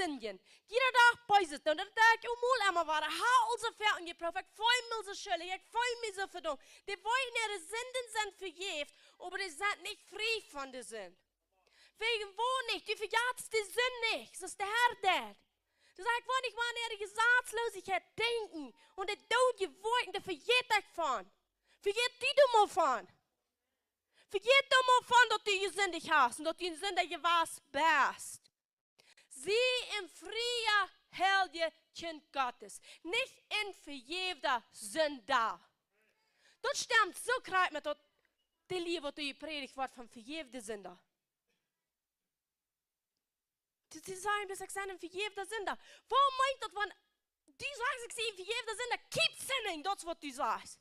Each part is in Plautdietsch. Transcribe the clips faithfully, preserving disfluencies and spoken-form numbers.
sindjen. Jieda Dach beeset doonen, daut denkj ekj mol emma wada. Ha, aulsoo väl aunjeprooft, ekj feel mie soo schuldich, ekj feel mie soo vedaumt. Dee weeten, äare Sinden sent vejäft, oba dee sent nich frie von de Sind. Wäajen woo nich? Du vejatst de Sind nich, soo aus de Herr deed. Dee sajcht: Ekj woa nich mea aun äare Jesazlosichkjeit denkjen un de doodje Woakjen, doa vejät ekj von. Vejät du doa mol von. Vejät doa mol von, daut du jesindicht hast un daut du een Sinda jewast best. Sie een fria, heilja Kjint Gottes, nich een vejäfta Sinda. Daut stemt soo krakjt met daut, de Lia, waut doa jeprädicht woat von vejäfte Sinda. Dee, dee sajen bloos: Ekj sie een vejäfta Sinda. Waut meent daut, wan du sajchst: Ekj sie een vejäfta Sinda? Keep sinning, daut es waut du sajchst.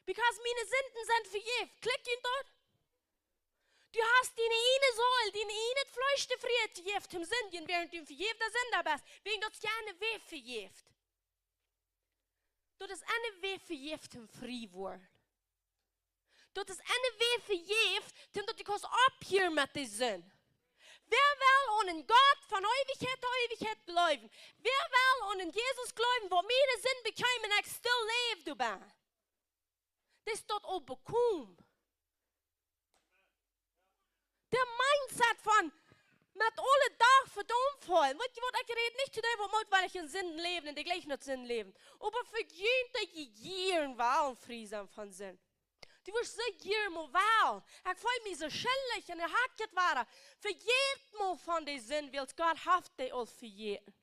Because miene Sinden sent vejäft. Kjikjt junt daut? Du hast diene eene Seel, dien eenet Fleesch de Frieheit jejäft toom sindjen, wäarent du een vejäfta Sinda best. Wäajen daut es kjeen Wajch vejäft. Daut es een Wajch vejäft toom frie woaren. Daut es een Wajch vejäft, toom daut du kaust opphieren met de Sind. Wäa well aun een Gott von Eewichkjeit to Eewichkjeit jleewen? Wäa well aun een Jesus jleewen, waut miene Sind bekjeem un ekj still läw doabie? Daut es daut aul bekomen. De mindset von met aule Dach vedaumt fälen. Weet jie waut, ekj räd nich to dee, waut mootwellich en Sinden läwen un dee jlikj no Sinden läwen. Oba fa junt, dee jieren wellen frie sennen von Sind. Du woascht soo jieren mol wellen: Ekj feel mie soo schuldich un ekj hab daut wada. Vejät mol von de Sind, wiels Gott haft dee aul vejäten.